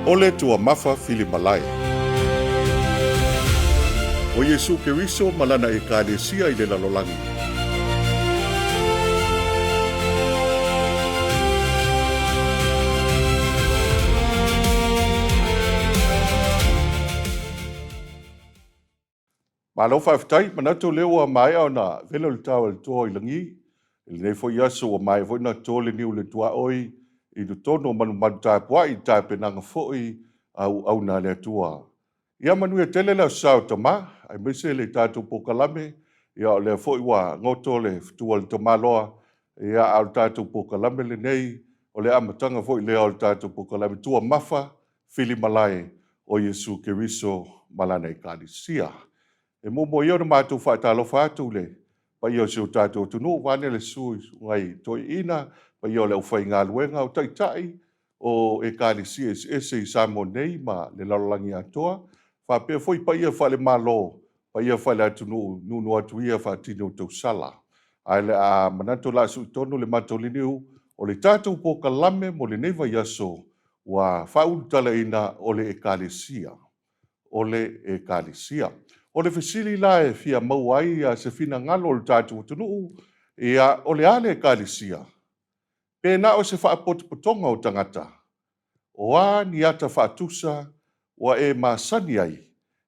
O le Tuamafa Filimalae. O Iesu Keriso ma Lana Ekalesia i le lalolagi. Malo faafetai, manatu o lea ua maea ona velo le tao a le toa i lagi. I lenei foi aso ua maea foi ona to le niu o le tuaoi i totonu o malumalu tapuai i tapenaga foi a auauna a le Atua. Ia manuia tele le Aso Sa o Tama, aemaise le tatou polokalame, ia o lea foi ua goto le fetu a le tamaloa, ia a o le tatou polokalame lenei, o le amataga foi lea o le tatou polokalame Tuamafa Filimalae o Iesu Keriso ma Lana Ekalesia. E muamua ia ona matou faatalofa atu i le paia o si o tatou atunuu, vaeane le susu i susuga i toeaiina, paia o le aufaigaluega, o taitai o Ekalesia eseese i Samoa nei ma le lalolagi atoa, faapea foi paia faale-Malo, paia faale-atunuu, nuunuu atu ia faatini o tausala. Ae o le a manatu o le a sui tonu le matou liliu o le tatou polokalame mo lenei vaiaso ua faaulutalaina o le Ekalesia. O le Ekalesia. O le fesili la e fia maua ai se finagalo o le tatou atunuu, ia, o le a le Ekalesia? Pe na o se faapotopotoga o tagata? O a ni ata faatusa ua e masani ai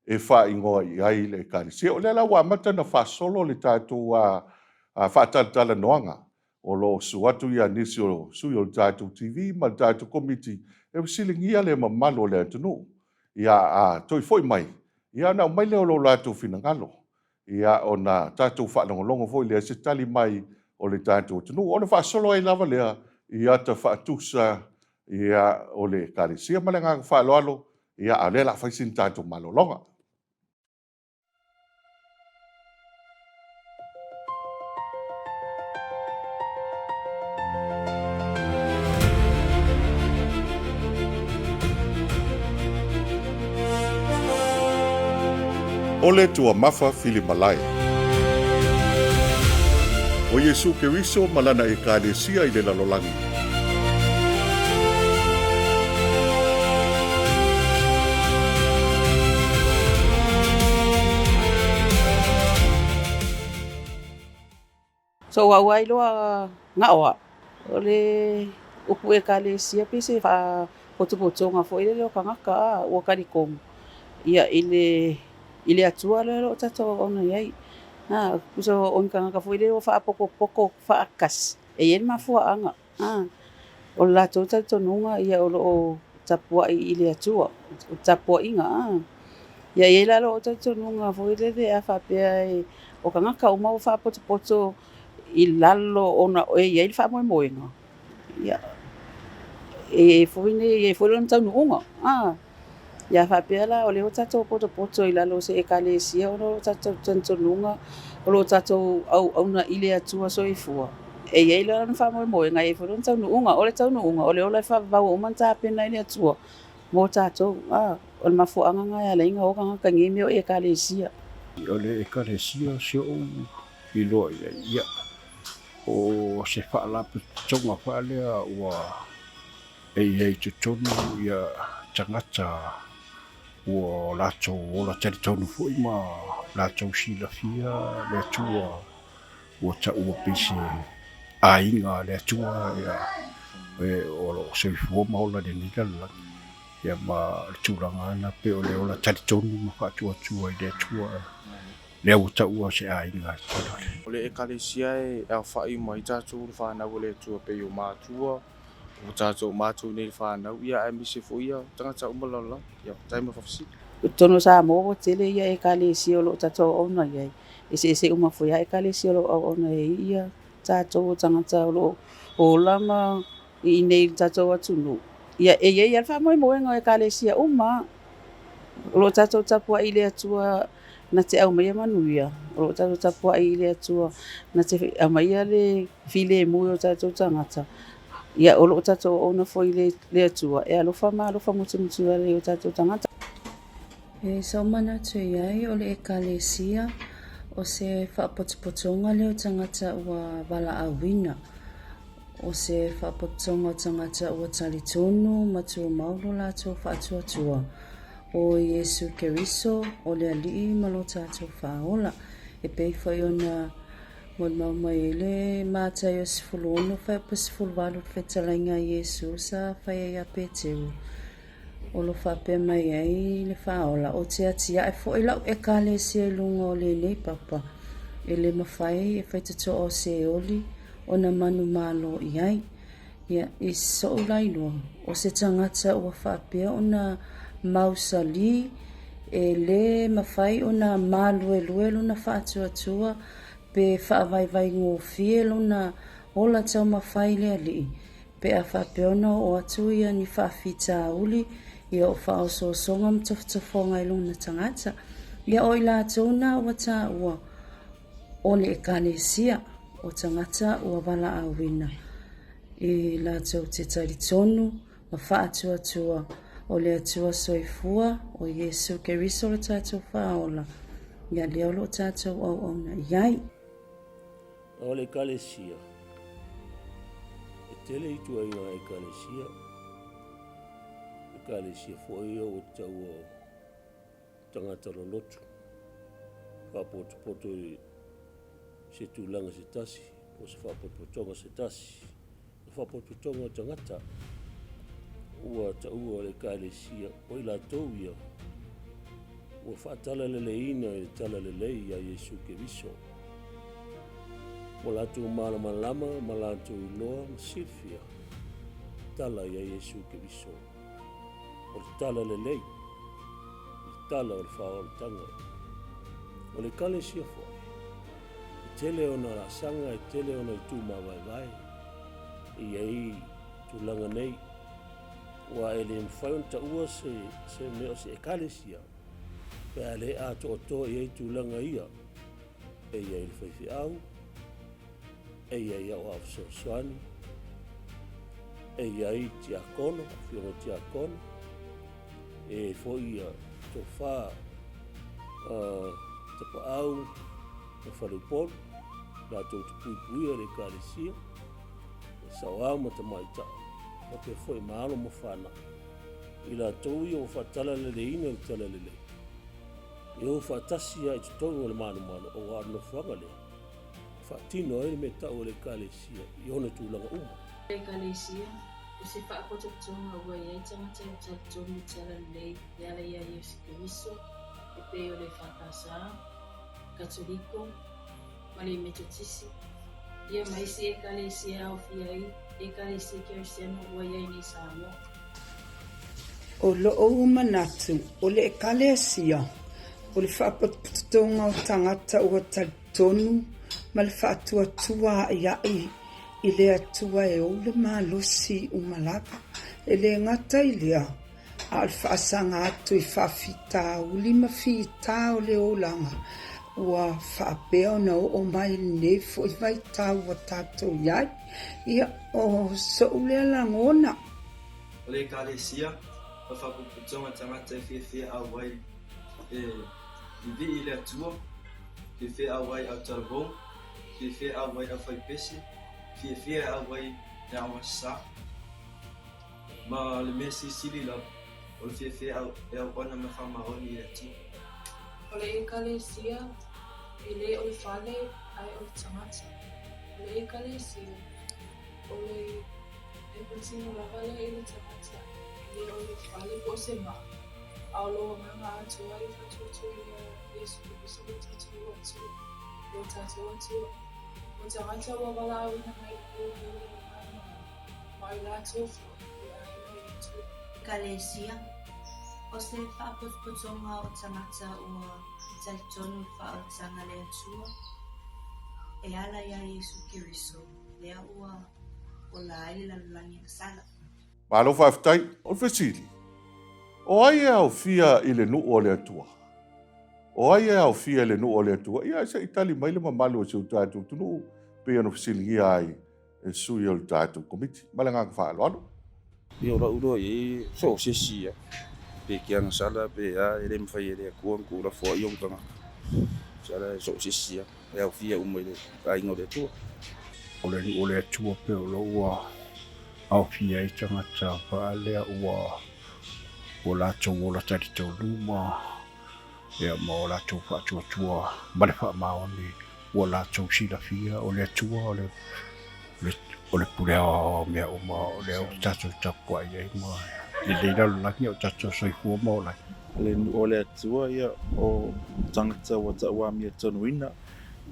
e faaigoa i ai le Ekalesia? O lea la ua amata ona faasolo le tatou faatalatalanoaga. O lo o susu atu ia nisi o sui o le tatou TV ma le tatou Komiti e fesiligia le mamalu o le atunuu. Ia a toe foi mai, ia ona aumai lea o lo latou finagalo. Ia ona tatou faalogologo foi lea se tali mai o le tatou atunuu. Ona faasolo ai lava lea i ata faatusa ia o le Ekalesia. Ma le agaga faaaloalo, ia a o lea o le a fai sina tatou malologa. O le Tuamafa Filimalae. O Iesu Keriso ma Lana Ekalesia i le lalolagi. So ua ua iloa gaoa o le upu ekalesia pei se faapotopotoga foi lele o tagata a ua talitonu ia i le i le Atua lea o lo o tatou auauna i ai. A tusa o ni tagata foi lele ua faapotopoto faatasi e i ai le mafuaaga. A, o le latou talitonuga ia o lo o tapuai i le Atua, o le tapuaiga a. Ia e i ai la lou talitonuga foi lele a faapea e o tagata uma ua faapotopoto i lalo ona e i ai le faamoemoega, ia e i ai foi e i ai foi lona taunuuga. A, ia faapea la o lea ua tatou potopoto i lalo o se ekalesia ona o lo tatou talitonuga o lo o tatou auauna i le Atua soifua. E i ai la lona faamoemoega, e i ai foi lona taunuuga. O le taunuuga, o le ola e faavavau ua uma ona tapena e le Atua mo tatou. A, o le mafuaaga lena e ala ai ona o tagata i nei mea o ekalesia. O le ekalesia si ou iloa i ai, ia, o se faalapotopotoga foi lea ua E i ai i totonu ia tagata ua latou ola talitonu foi ma latou silafia le Atua ua taua pei se aiga a le Atua ia o lo o soifua ma ola i lenei lalolagi. Ia ma o le tulaga lava lena pei o le ola talitonu ma faatuatua i le Atua lea ua taua se aiga e tele. O le Ekalesia e aofai uma ai tatou le fanau a le Atua pei o matua, O tatou matou nei fanau ia aemaise foi ia tagata uma lalolagi. Ia faafetai mo le faafesili. I totonu o Samoa ua tele ia Ekalesia o lo o tatou auauna i ai. Eseese uma foi lava Ekalesia o lo o auauna i ai ia tatou o tagata o lo o ola ma i inei i le tatou atunuu. Ia e i ai lava le faamoemoega o Ekalesia uma. O lo o tatou tapuai i le Atua na te aumaia manuia, o lo o tatou tapuai i le Atua na te aumaia le filemu i o tatou tagata. Ia, o lo o tatou auauna foi i le Atua e alofa ma alofa mutimutuvale i o tatou tagata. E sau manatu i ai o le Ekalesia, o se faapotopotoga lea o tagata ua valaauina. o se faapotopotoga o tagata ua talitonu ma tumau lo latou faatuatua, o Iesu Keriso, o le Alii ma lo tatou Faaola, e pei foi ona molimau mai ai le Mataio 16 fuaiupu 18 i le fetalaiga a Iesu sa fai ai ia Peteru, o lo faapea mai ai le Faaola, Ou te atiae foi lau Ekalesia i luga o lenei papa, e le mafai e faitotoa o Seoli ona manumalo i ai. Ia, i soʻu lailoa, o se tagata ua faapea ona mausali, e lē mafai ona māluelue lona faatuatua pe faavaivaigofie lona ola taumafai i le Alii, pe a faapea ona oo atu ia ni faafitauli, ia o faaosoosoga ma tofotofoga i lona tagata. Ia o i latou na ua taua o le Ekalesia, o tagata ua valaauina i latou te talitonu ma faatuatua o le Atua Soifua, o Iesu Keriso lo tatou Faaola, ia lea o lo o tatou auauna i ai. O le Ekalesia, e tele ituaiga Ekalesia, Ekalesia foi ia ua taua o tagata lolotu, faapotopoto i se tulaga se tasi, po o se faapotopotoga se tasi. O faapotopotoga o tagata ua taua o le Ekalesia, o i latou ia ua faatalaleleiina i le talalelei iā Iesu Keriso. Ua latou malamalama ma latou iloa ma silafia tala iā Iesu Keriso. O le talalelei, le tala o le faaolataga. O le Ekalesia foi, e tele ona laasaga, e tele ona itu mavaevae e i ai tulaga nei, aua e le mafai ona taua se, se mea o se Ekalesia pe a le atoatoa i ai tulaga ia. E i ai le faifeau, e i ai aoao fesoasoani, e i ai tiakono, afioga tiakono, e i ai foi ia tofa tapaau ma faleupolu, latou te puipuia le Ekalesia, e saoao ma tamaitai, faapea foi ma alo ma fanau, i latou ia ua faatalaleleina le talalelei, e o faatasi lava i totonu o le manumanu, aua o le nofoaga lea e faatino ai le mea tau a le Ekalesia i ona tulaga uma. Ekalesia, o se faapotopotoga ua i ai tagata ua talitonu i talalelei e ala iā Iesu Keriso, e pei o le EFKS, Katoliko, ma le Metotisi, ia ma isi Ekalesia e aofia ai Ekalesia Kerisiano ua i ai nei i Samoa. O lo'u manatu, o le Ekalesia, o le faapotopotoga o tagata ua talitonu ma le faatuatua a'ia'i i le Atua e ou le malosi uma lava. E le gata i lea, a o le faasaga atu i faafitauli ma fita o le olaga ua faapea ona oo mai i lenei foi vaitau ua tatou i ai. Ia, o soʻu lea lagona. O le Ekalesia, o le faapotopotoga tagata e fiafia auai e vivii i le Atua, fiafia auai au talavou, fiafia auai au faipese, fiafia auai le aoga sasa. Ma le mea silisili lava, o le fiafia e auauna ma faamaoni i le Atua. O le Ekalesia, e le o le fale, ae o le tagata. O le Ekalesia, o le e patino lava lea i le tagata, e le o le fale po o se maa, a o lou agaga atoa i le faatuatua iā Iesu Keriso lo tatou Atua, lo tatou Atua. O tagata ua valaauina mai le pō i le malamalama, ma o i latou foi e aiga i le Atua. Ekalesia, o se faapotopotoga o tagata ua talitonu i le faaolataga a le Atua e ala iā Iesu Keriso, lea ua ola ai le lalolagi agasala. Malo faafetai. O le fesili, o ai e aofia i le nuu o le Atua? O ai e aofia i le nuu o le Atua? Ia, se i tali mai le mamalu o si o tatou atunuu, pei ona fesiligia ai e sui o le tatou Komiti. Ma le agaga faaaloalo. Ia o la'u iloa i ai so o se isi ia, pe ke agasala pe a, e le mafai e le Atua ona tuulafo ai ona tagata. Sala so o se isi ia, e aofia uma i le aiga o le Atua. O le nuu o le Atua pei o lo ua aofia ai tagata va'a lea ua ua latou ola talitonu ma ia ma o latou faatuatua ma le faamaoni ua latou silafia o le Atua o le o le pule aoao o mea uma o lea ua tatou tapuai ai ma i lenei lalolagi a o tatou soifua ma ola ai. O le nuu o le Atua ia o tagata ua tauamiatonuina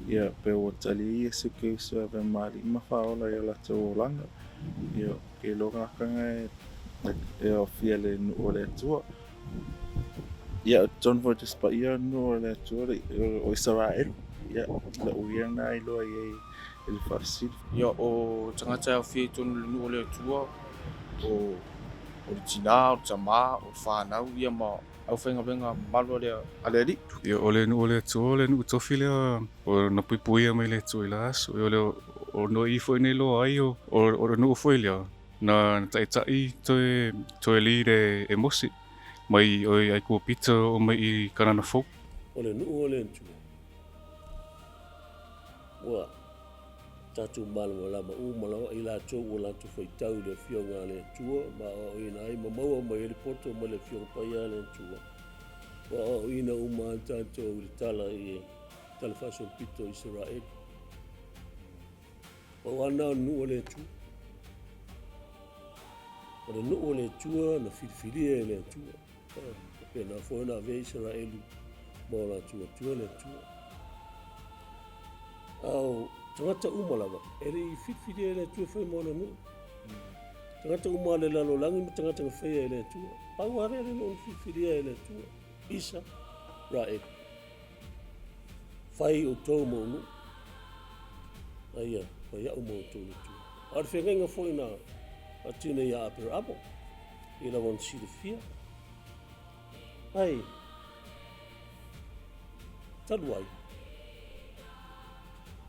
Ia, pe ua tali ai Iesu Keriso e ave ma Alii ma Faaola i o latou olaga. Ia, ke iloa gakanga e, e aofia le nuu o le Atua. Ia, o totonu foi o Tusi Paia o le nuu o le Atua o Isaraelu. Ia, la'u ia lena iloa i ai i le faafesili. Ia, o tagata e aofia i totonu o le nuu o le Atua, o, o le tinā, o le tamā, o le fanau, ia ma Aufaigaluega mamalu a le Alii. Ia, o le nuu o le Atua, o le nuu tofi lea na puipuia mai le Atua i la aso. Ia, o le o noi'i foi na iloa ai, o le nuu foi lea na taitai toe toe lead e Mose mai oi Aikupita oo mai i Kanana Fou. O le nuu o le Atua, ua tatou malamalama uma lava i latou ua latou faitau i le Afioga a le Atua ma aoaoina ai ma maua mai ai le poto mai le Afioga Paia a le Atua. Ua aoaoina uma lava tatou i le tala i tala faasolopito o Isaraelu. Pau lava lena o le nuu o le Atua. O le nuu o le Atua na filifilia e le Atua. Faapena foi ona avea Isaraelu ma o latou Atua le Atua. A o tagata uma lava, e le i filifilia e le Atua e fai ma ona nuu. Tagata uma a le lalolagi ma tagata na faia e le Atua. Pau lava lea le nuu na filifilia e le Atua. Isa, Raelu. Fai outou ma ou nuu. A ia, fai au ma outou le Atua. A o le feagaiga foi na faatino ia Aperamo, i lava ona silafia. Ai, talu ai,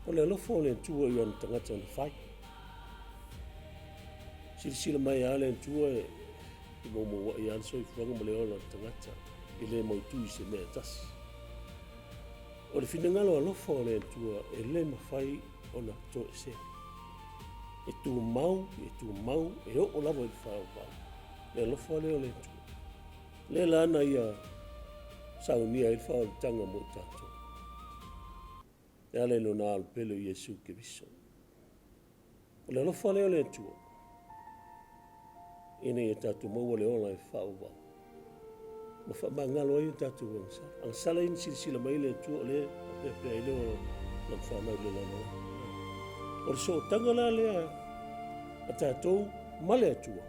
o le alofa o le Atua i ona tagata na fai. Silasila mai lava le Atua e moumouai lava le soifuaga ma le ola o le tagata, e le mautu i se mea e tasi. O le finagalo alofa o le Atua e le mafai ona toesea. E tumau, e tumau, e oo lava i le faavavau. Le alofa lea o le Atua. Lea la na ia saunia ai le faaolataga mo i tatou. E ala i lona Alo pele o Iesu Keriso. O le alofa lea o le Atua, ina ia tatou maua le ola e faavavau ma faamagalo ai o tatou agasala. Agasala ia na silasila mai le Atua o lea e faapea ai le ola o lana fanau i le lalolagi. O le sootaga la lea a tatou ma le Atua,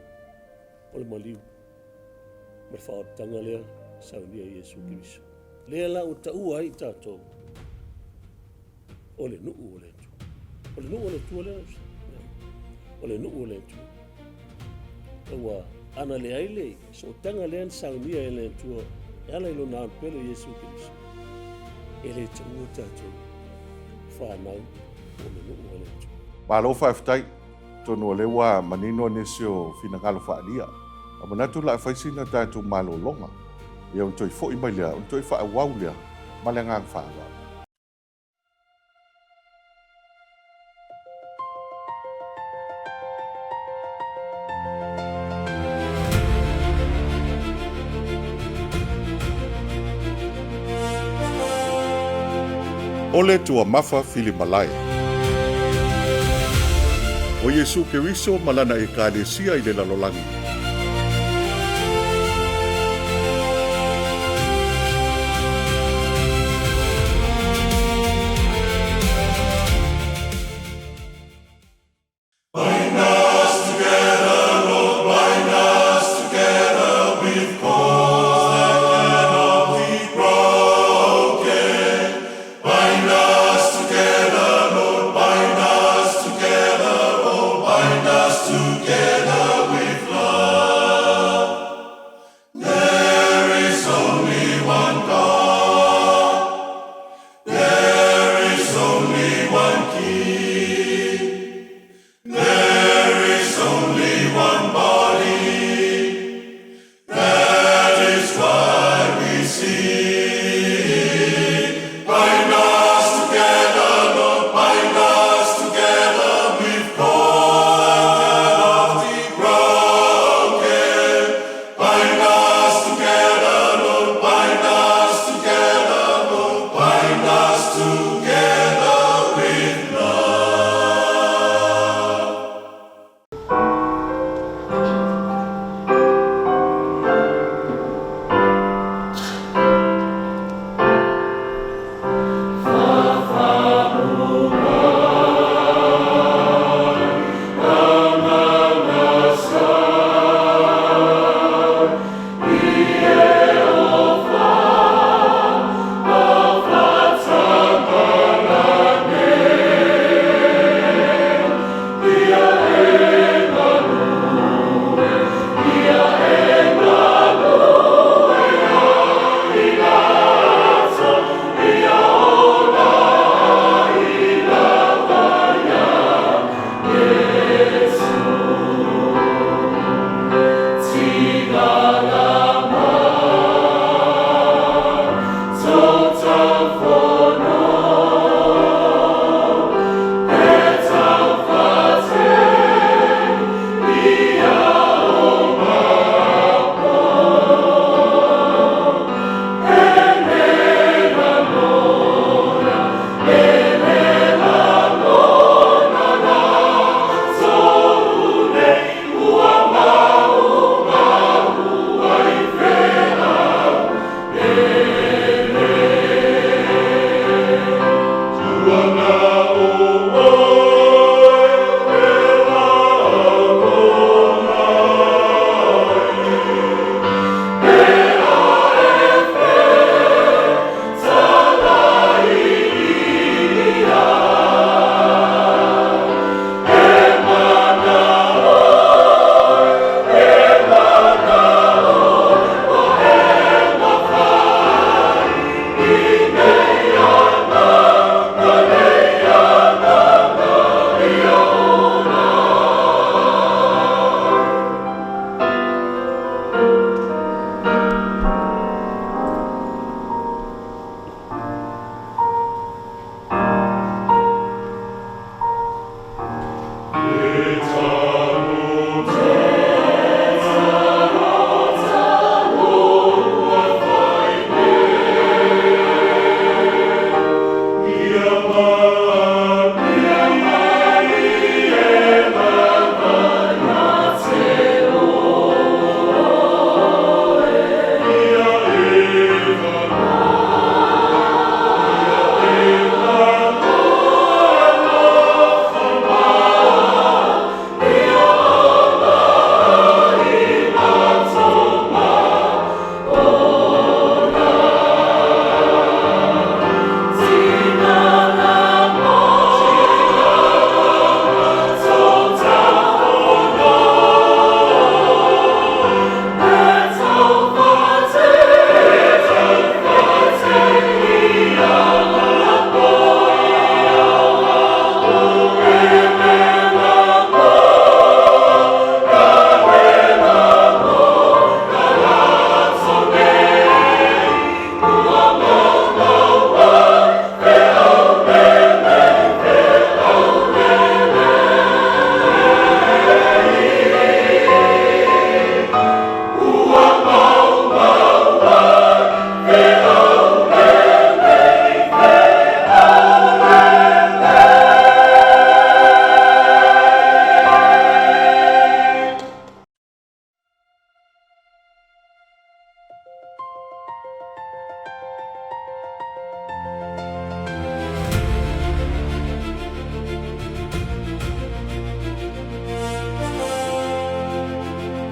o le maliu ma le faaolataga lea saunia e Iesu Keriso. Lea la ua taua ai i tatou o le nuu o le Atua. O le nuu o le Atua lea, o le nuu o le Atua. Ua ana leai le sootaga lea na saunia e le Atua e ala i lona Alo pele o Iesu Keriso, e le taua tatou fanau o le nuu o le Atua. Malo faafetai. Atonu o lea ua manino nisi o finagalo faaalia. A manatu o le a fai sina tatou malologa, ia ona toe foi mai lea, ona toe faaauau lea ma le agaga faaaloalo. O le Tuamafa Filimalae. O Iesu Keriso ma Lana Ekalesia i le lalolagi.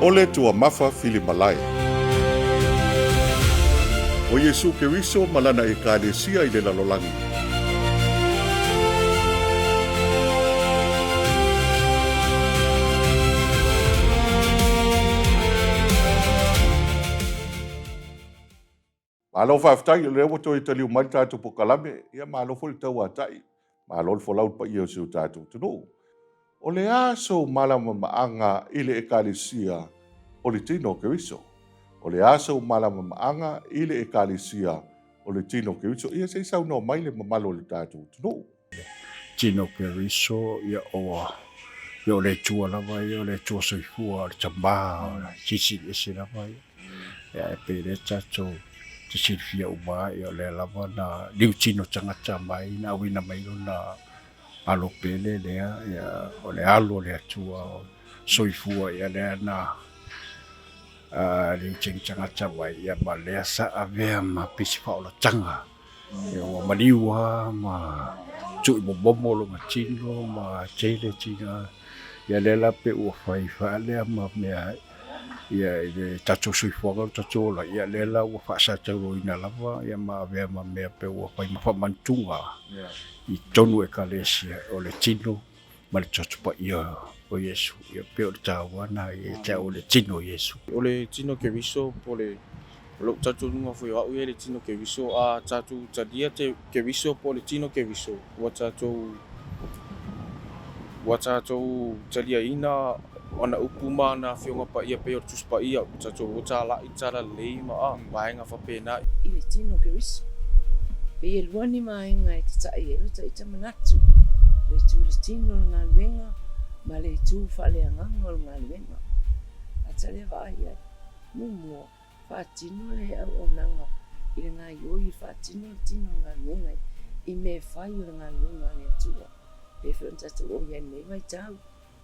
O le Tuamafa Filimalae. O Iesu Keriso ma Lana Ekalesia i le lalolagi. Malo faafetai o lea ua toe taliu mai le tatou polokalame, ia malo foi le tauatai, malo le folau i le paia o si o tatou atunuu. O le a sou malamamaaga i le Ekalesia o le Tino o Keriso? O le a sou malamamaaga i le Ekalesia o le Tino o Keriso? Ia se i saunoa mai le mamalu o le tatou atunuu. Tino Keriso, ia o ia o le Atua lava ia, o le Atua soifua, o le Tama, o le Silisili Ese lava ia. Ia e pei o lea tatou te silafia uma lava, ia o lea lava na liu tino tagata mai, na auina mai lona alo pele lea, ia o le alo o le Atua soifua, ia lea na liu tino tagata mai, ia ma lea sa avea ma pisi faaolataga. Ia ua maliu lava ma tui momomo lona tino ma tele tina. Ia lea la pei ua fai faalea ma mea ia i le tatou soifuaga o le tatou ola, ia lea la ua faasatauaina lava ia ma avea ma mea pei ua fai ma faamanatuga i totonu o Ekalesia o le tino ma le Toto Paia o Iesu. Ia pei o le taua lena ia te au o le tino o Iesu. O le tino Keriso po o le o lou talitonuga foi o au ia i le tino Keriso, a tatou talia te Keriso po o le tino Keriso, ua tatou ua tatou taliaina ana upu ma ana Afioga Paia pei o le Tusi Paia, ua tatou o talai talalelei ma a vaega faapena. I le tino Keriso. Pei e lua ni vaega e tataʻi ai lo ta ita manatu, le itu i le tino o le galuega ma le itu faaleagaga o le galuega. A ta lea vaai ai, muamua, faatino le auaunaga i le gaoioi e faatino le tino o le galuega i mea e fai o le galuega a le Atua. Pei foi ona tatou oo i ai i lenei vaitau,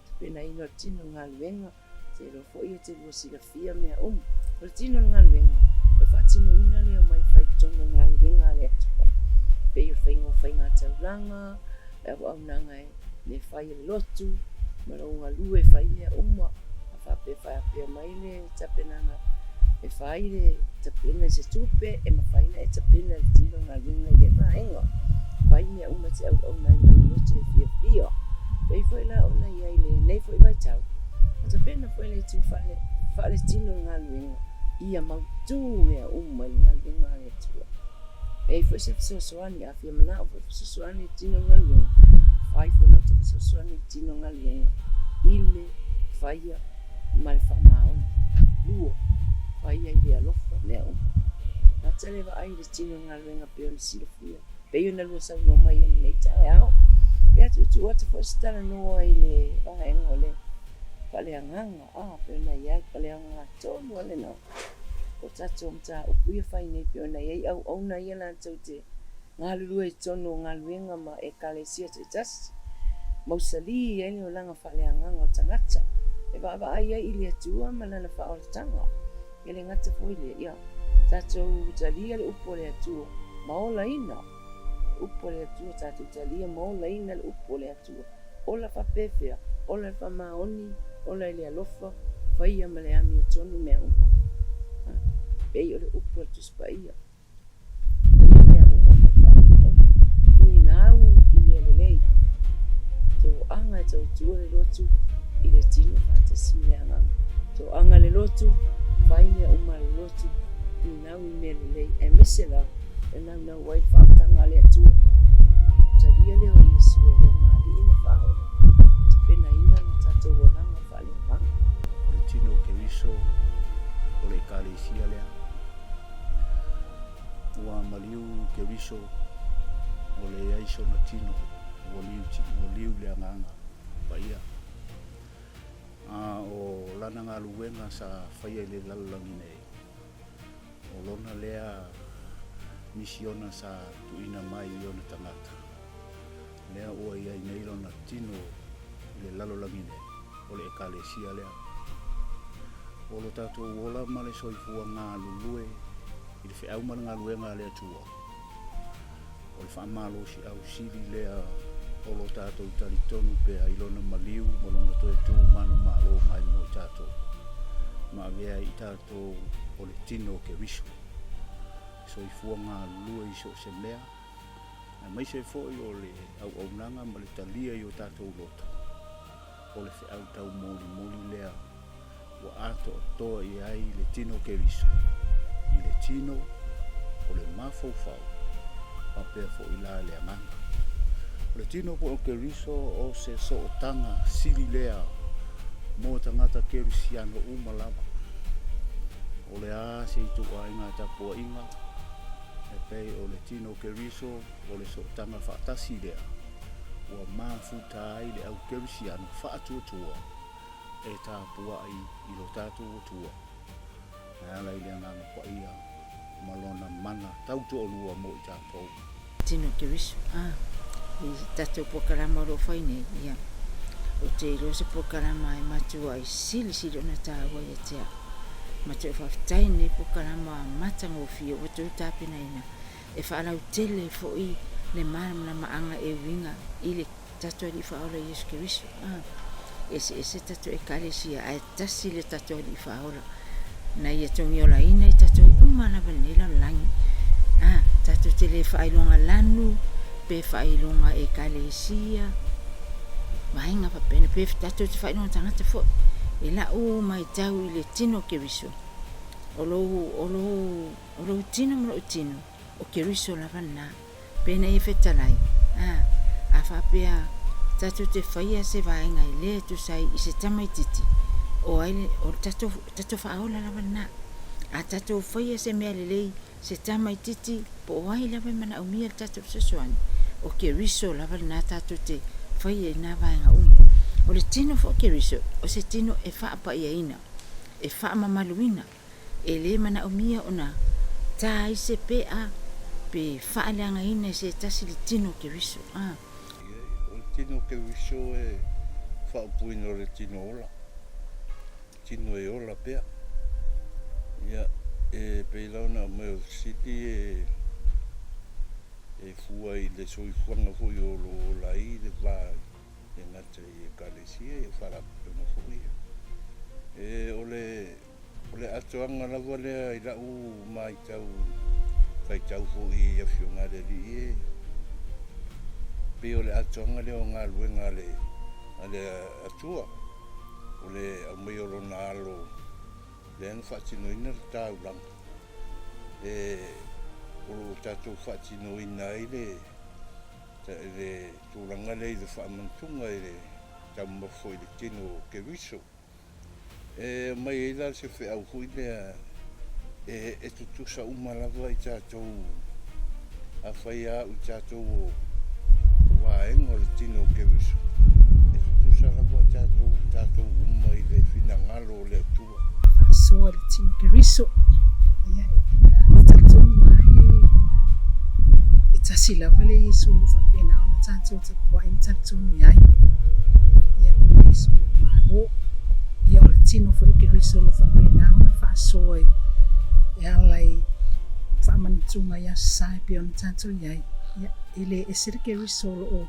Tapenaina o le tino o le galuega, te iloa foi e te lua silafia mea uma. O le tino o le galuega, o le faatinoina lea o mai fai totonu o le galuega a le Atua. Pei o le faiga o faigataulaga, le auaunaga e mea fai e le lotu, ma lou galue e fai mea uma. A faapea faapea mai le tapenaga e fai le tapena i se tupe, e mafai ona e tapena i le tino o le galuega i lea vaega. Fai mea uma e te auauna ai ma le loto e fiafia. Pei foi la ona i ai i lenei foi vaitau, ua tapena foi le itu faaletino o le galuega ia mautū mea uma i le galuega a le Atua. E i ai foi se fesoasoani, a fia manao foi e fesoasoani i le tino o le galuega, mafai foi ona outou fesoasoani i le tino o le galuega i le faia ma le faamaoni. Lua, faia i le alofa mea uma. Lata le vaai i le tino o le galuega pei ona silafia. Pei ona lua saunoa mai i lenei taeao, ia tuutuu atu foi se talanoa i le vaega o le faaleagaga, a, pei ona i ai faaleagaga tonu lava lena. O tatou mataupu ia fai nei pei ona i ai auauna ia latou te galulue i totonu o galuega ma Ekalesia taitasi, mausali ai le olaga faaleagaga o tagata e vaavaai ai i le Atua ma Lana faaolataga. E le gata foi lea, ia tatou talia le upu a le Atua ma olaina le upu a le Atua, tatou talia ma olaina le upu a le Atua. Ola faapefea, ola i le faamaoni, ola i le alofa, faia ma le amiotonu mea uma. Pei o le upu a le Tusi Paia. Faia mea uma ma le faamaoni, finau i mea lelei. Toaga e tautua le lotu i le tino faatasi ma le agaga. Toaga le lotu, fai mea uma a le lotu, finau i mea lelei, aemaise la e naunau ai le faautaga a le Atua. Talia lea o Iesu e avea ma Alii ma Faaola, tapenaina lo tatou olaga faaleagaga. O le tino o Keriso o le Ekalesia lea. Ua maliu Keriso, ua leai sona tino, ua liu, ua liu le Agaga Paia. A o lana galuega sa faia i le lalolagi nei, o lona lea misiona sa tuuina mai i ona tagata, lea ua i ai nei lona tino i le lalolagi nei, o le Ekalesia lea. O lo tatou ola ma le soifua galulue i le feau ma le galuega a le Atua, o le faamalosiau sili lea o lo tatou talitonu pea i lona maliu ma lona toe tu manumalo mai mo i tatou. ma avea ai i tatou o le tino o Keriso, e soifua galulue i so o se mea, aemaise foi o le auaunaga ma le talia i o tatou loto, o le feau taumolimoli lea ua atoatoa i ai le tino Keriso, i le tino, o le mafaufau, faapea foi la le agaga. O le tino foi o Keriso o se sootaga sili lea mo tagata Kerisiano uma lava. O le a se ituaiga tapuaiga e pei o le tino Keriso o le sootaga faatasi lea ua mafuta ai le au Kerisiano faatuatua e tapuai i lo tatou Atua e ala i le Agaga Paia ma Lona mana tautoalua mo i tatou. Tino Keriso, a, i tatou polokalama o lo o fai nei, ia, ou te iloa se polokalama e matuai silisili ona taua ia te au. Matuai faafetai i lenei polokalama matagofie ua tou tapenaina e faalautele ai foi le malamalamaaga e uiga i le tatou Alii Faaola Iesu Keriso. A, eseese tatou Ekalesia, ae tasi le tatou Alii Faaola na Ia togiolaina i tatou uma lava i lenei lalolagi. A, tatou te le faailoga lanu, pe faailoga Ekalesia, vaega faapena, pe tatou te faailoga tagata foi. I la'u matau i le tino o Keriso, o lou, o lou, o lou tino ma lo'u tino, o Keriso lava lena. Pena ia fetalai, a, a faapea tatou te faia se vaega e le tusa ai i se tamaititi, o ai le, o le tatou, tatou faaola lava lena. A tatou faia se mea lelei, se tamaititi, po o ai lava e manaomia le tatou fesoasoani, o Keriso lava lena tatou te faia i na vaega uma. O le tino foi o Keriso, o se tino e faapaiaina, e faamamaluina, E le manaomia ona ta ai se pea pe faaleagaina e se tasi le tino o Keriso. A. O le tino o Keriso e faaupuina o le tino ola, tino e ola pea. Ia, e pei la ona aumai o le fesili e, e fua i le soifuaga foi o lo o ola ai le va e gata i Ekalesia, ia faalapotopotoga foi ia. E, o le O le atoaga lava lea i la'u maitau faitau foi i Afioga a le Alii e pei o le atoaga lea o galuega a le Atua, o le aumaia o Lona Alo lea na faatinoina le taulaga e o lo o tatou faatinoina ai le tulaga lea i le faamanatuga i le taumamafa foi i le tino o Keriso. E aumai ai la se feau foi lea e tutusa uma lava i tatou, afai lava au i tatou o vaega o le tino o Keriso, e tutusa lava tatou, tatou uma i le finagalo o le Atua. Faasoa i le tino Keriso, ia e talitonu ai e tasi lava le Iesu o lo o faapena ona tatou tapuai ma talitonu i ai. Ia, o Iesu o le Malo. Ia, o le tino foi o Keriso o lo o faapena ona faasoa e ala i faamanatuga i Aso Sa e pei ona tatou i ai. Ia, e le ese le Keriso o lo o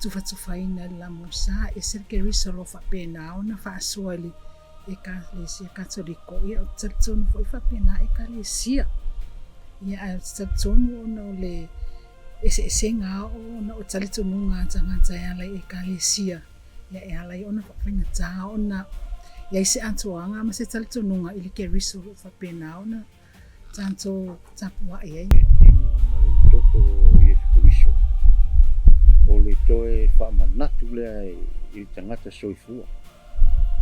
tufatufaina i le lamosa, ese le Keriso o lo o faapena ona faasoa i le Ekalesia Katoliko, ia ou te talitonu foi faapena Ekalesia. Ia ae ou te talitonu ona o le eseesega ona o talitonuga a tagata e ala i Ekalesia, ia e ala ai ona faafaigata ona i ai se atoaga ma se talitonuga i le Keriso o lo o faapena ona tatou tapuai ai. Le tino ma le toto o Iesu Keriso, o le toe faamanatu lea i le tagata soifua,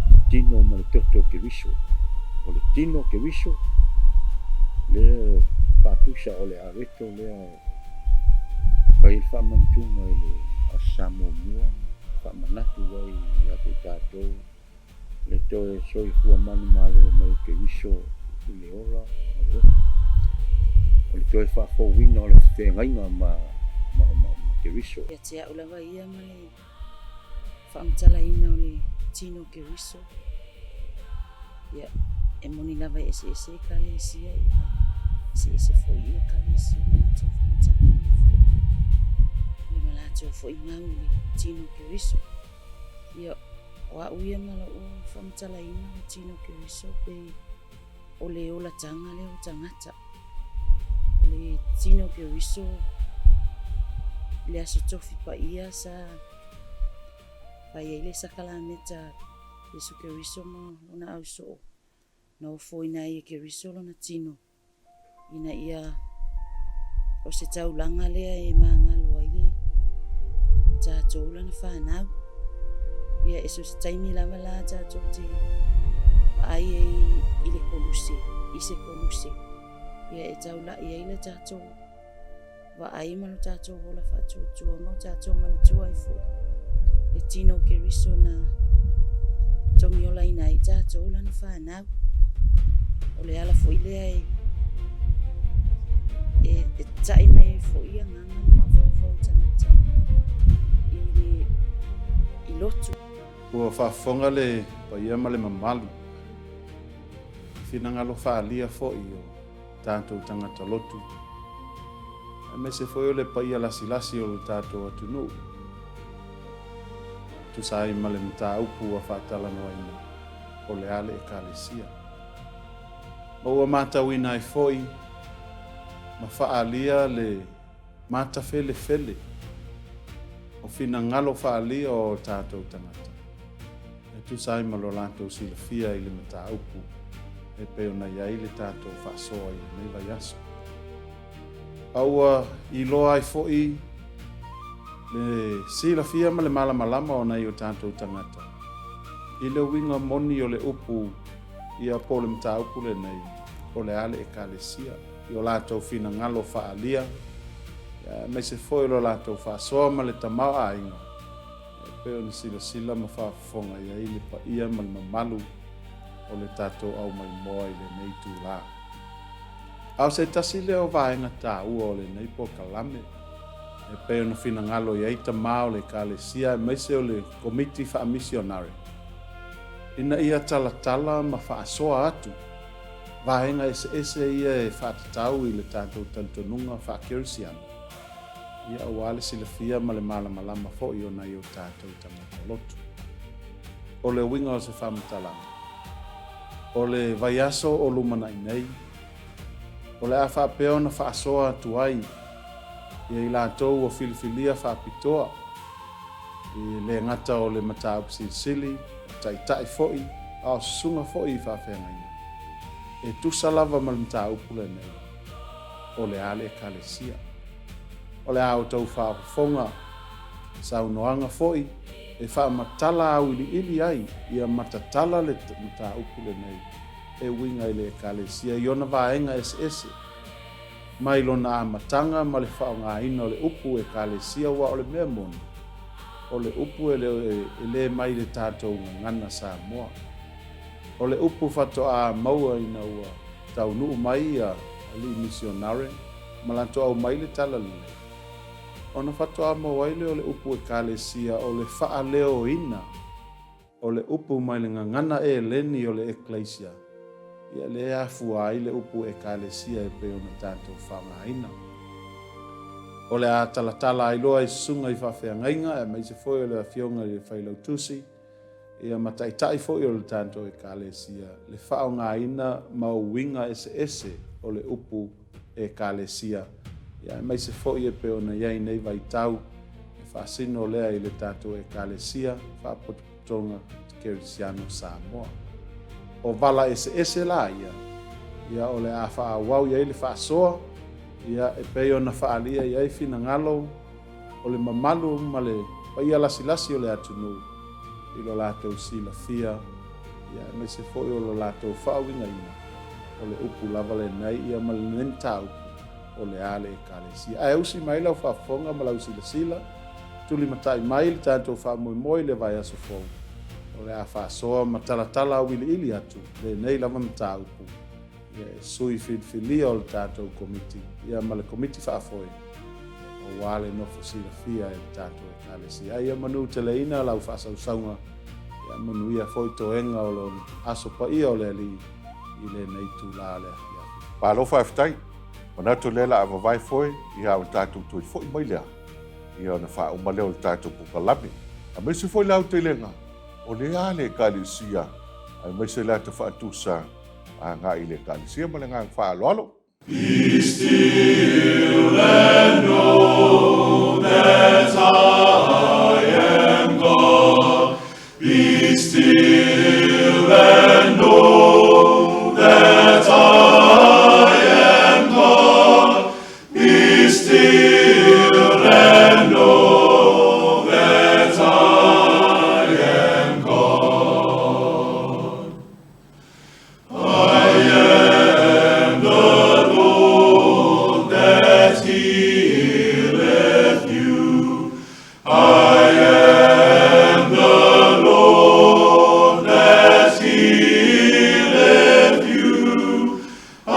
le tino ma le toto o Keriso. O le tino o Keriso, lea e faatusa o le areto lea e fai ai le faamanatuga i le Aso Sa muamua ma faamanatu ai ia te tatou le toe soifua manumalo mai o Keriso i le ola ma le ofi. O le toe faafouina o le feagaiga ma Keriso. Ia te au lava ia ma le faamatalaina o le tino o Keriso, ia, e moni lava e eseese Ekalesia, ia, eseese foi i Ekalesia ma latou faamatalaga foi, ia ma latou foi mau i le tino o Keriso. Ia. O a'u ia ma lo'u faamatalaina o tino Keriso pei o le olataga lea o tagata. O le tino Keriso i le Aso Tofi Paia sa fai ai le sakalameta a Iesu Keriso ma lona ausoo na ofoina ai e Keriso lona tino. ina ia o se taulaga lea e magalo ai le tatou lana fanau. Ia e so se taimi lava la tatou te vaai ai i le koluse, i se koluse. Ia e taula'i ai le tatou vaai ma lo tatou ola faatuatua ma o tatou manatua ai foi le tino o Keriso na togiolaina ai tatou lana fanau. O le ala foi lea e e, e ta'i mai ai foi agaga ma mafaufau o tagata i le i lotu. Ua faafofoga le paia ma le mamalu i finagalo faaalia foi o tatou tagata lotu, aemaise foi o le paia lasilasi o lo tatou atunuu, e tusa ai ma le mataupu ua faatalanoaina, o le a le Ekalesia. Ma ua matauina ai foi ma faaalia le matafelefele o finagalo faaalia o tatou tagata e tusa ai ma lo latou silafia i le mataupu e pei ona i ai le tatou faasoa i lenei vaiaso. A ua iloa ai foi le silafia ma le malamalama o nai o tatou tagata i le uiga moni o le upu ia po o le mataupu lenei, o le a le Ekalesia, i o latou finagalo faaalia, aemaise foi o lo latou faasoa ma le tamaoaiga e pei ona silasila ma faafofoga i ai le paia ma le mamalu o le tatou aumaimoa i lenei itulā. A o se tasi lea o vaega taua o lenei polokalame e pei ona finagalo i ai tama o le Ekalesia aemaise o le Komiti Faamisionare ina ia talatala ma faasoa atu vaega eseese ia e faatatau i le tatou talitonuga faakerisiano, ia aua le silafia ma le malamalama foi o nai o tatou tagata lotu. O le uiga o se faamatalaga, o le vaiaso o lumanai nei, o le a faapea ona faasoa atu ai ia i latou ua filifilia faapitoa, e le gata o le mataupu silisili, o taitai foi, a o susuga foi i faafeagaiga, e tusa lava ma le mataupu lenei, o le a le Ekalesia. O le a outou faafofoga saunoaga foi e faamatala auiliili ai ia matatala le mataupu lenei e uiga i le Ekalesia i ona vaega eseese, mai lona amataga ma le faaaogaina o le upu Ekalesia aua o le mea moni, o le upu e le mai le tatou gagana Samoa. O le upu faatoa maua ina ua taunuu mai ia alii misionare ma latou aumai le talalelei, ona faatoa maua ai lea o le upu Ekalesia o le faaleoina o le upu mai le gagana Eleni o le Ekleisia, ia lea e afua ai le upu Ekalesia e pei ona tatou faaaogaina. O le a talatala ai loa i susuga i faafeagaiga aemaise foi o le Afioga i le Failautusi, ia ma taitai foi o le tatou Ekalesia le faaaogaina ma uiga eseese o le upu Ekalesia, ia aemaise foi e pei ona i ai nei vaitau e faasino lea i le tatou Ekalesia Faapotopotoga Kerisiano Samoa. O vala eseese la ia, ia o le a faaauau i ai le faasoa, ia e pei ona faaalia i ai finagalo o le mamalu ma le paia lasilasi o le atunuu i lo latou silafia, ia aemaise foi o lo latou faauigaina, o le upu lava lenei ia ma lenei mataupu, o le a le Ekalesia. Ae usi mai lau faafofoga ma lau silasila, tulimatai mai le tatou faamoemoe i le vaiaso fou, o le a faasoa ma talatala auiliili atu lenei lava mataupu Ia e sui filifilia o le tatou Komiti ia ma le Komiti Faafoe aua le nofo silafia e le tatou Ekalesia. Ae ia manuteleina lau faasausauga, ia manuia foi toega o lo aso paia o le Alii i lenei itula o le afiafi. Malo faafetai. Manatu lea la a vavae foe ia o tatou toe foi mai lea ia ona faauma lea o le tatou polokalame. Aemaise foi le aotelega. O le a le Ekalesia, aemaise le ata faatusa agai i le Ekalesia ma le agaga faaaloalo. Be still and know that I am God. Be still and know that I am God. Be still and know that I am God. I am the Lord that healeth you. I am the Lord that healeth you. I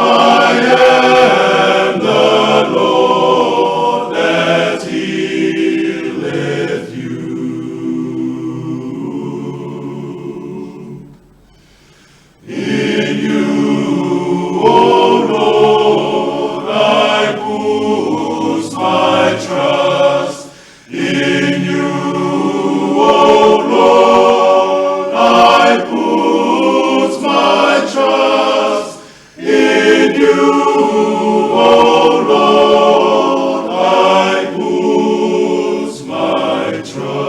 am the Lord that healeth you. In you, O Lord, I put my trust. In you, O Lord, I put my trust. In you, O Lord, I put my trust.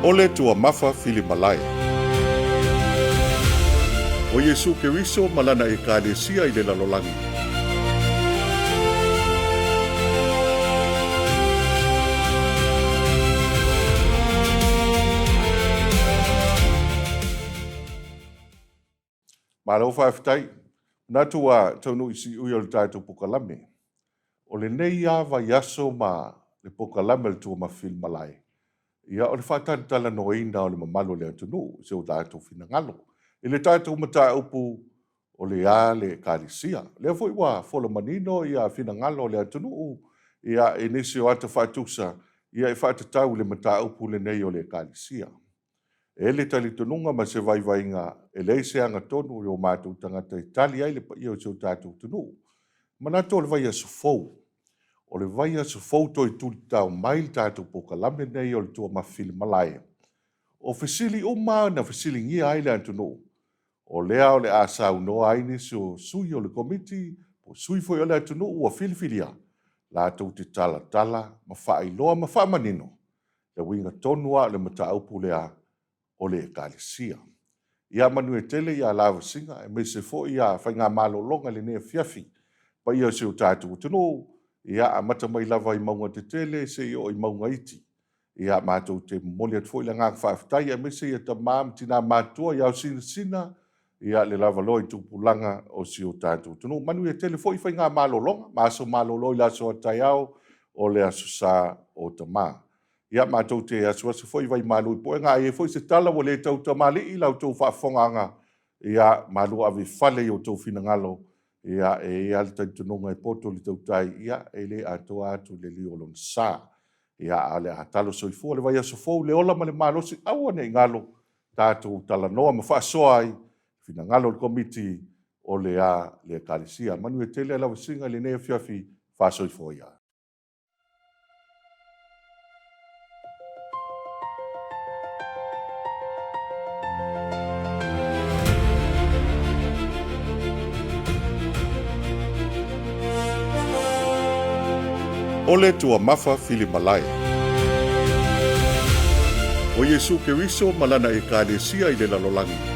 O le Tuamafa Filimalae. O Iesu Keriso ma Lana Ekalesia i le lalolagi. Malo faafetai. Manatu ua taunuu i siui o le tatou pokalame. O lenei lava vaiaso ma le pokalame o le Tuamafa Filimalae, ia o le faatalatalanoaina o le mamalu o le atunuu i se o tatou finagalo i le tatou mataupu o le a le Ekalesia. O lea foi ua fola manino ia finagalo o le atunuu ia i nisi o ata faatusa ia e faatatau i le mataupu lenei o le Ekalesia. E le talitonuga ma se vaivaiga e leai se agatonu i o matou tagata e tali ai le paia o si o tatou atunuu. Manatu o le vaiaso fou, o le vaiaso fou toe tulitao mai le tatou pokalame lenei o le Tuamafilimalae. O fesili uma na fesiligia ai le atunuu, o lea o le a saunoa ai nisi o sui o le Komiti po o sui foi o le atunuu ua filifilia latou te talatala ma faailoa ma faamanino le uiga tonu lava o le mataupu lea o le Ekalesia. Ia manuia tele ia lavasiga aemaise foi ia faigamalologa i lenei afiafi. Paia o si o tatou atunuu, ia amata mai lava i mauga tetele seia oo i mauga iti. Ia matou te momoli atu foi le agaga faafetai aemaise ia tama ma tina matutua i ao sinasina ia le lavaloa i tupulaga o si o tatou atunuu. Manuia tele foi faigamalologa ma aso malolo i le aso a taeao o le Aso Sa o Tama. Ia matou te asuasu foi vaimalu i puega a i ai foi se tala ua le tau tamalii i la outou faafofogaaga, ia malu ave i fale i outou finagalo, ia e i ai lava le talitonuga e poto le tautai, ia e le atoa atu le liu o lona sa. Ia a o le a talo soifua le vaiaso fou i le ola ma le malosi, aua ne i galo tatou talanoa ma faasoa ai finagalo o le Komiti o le a le Ekalesia. Manuia tele lau asiga i lenei afiafi faasoifua ia. O le Tuamafa Filimalae. O Iesu Keriso ma Lana Ekalesia i le lalolagi.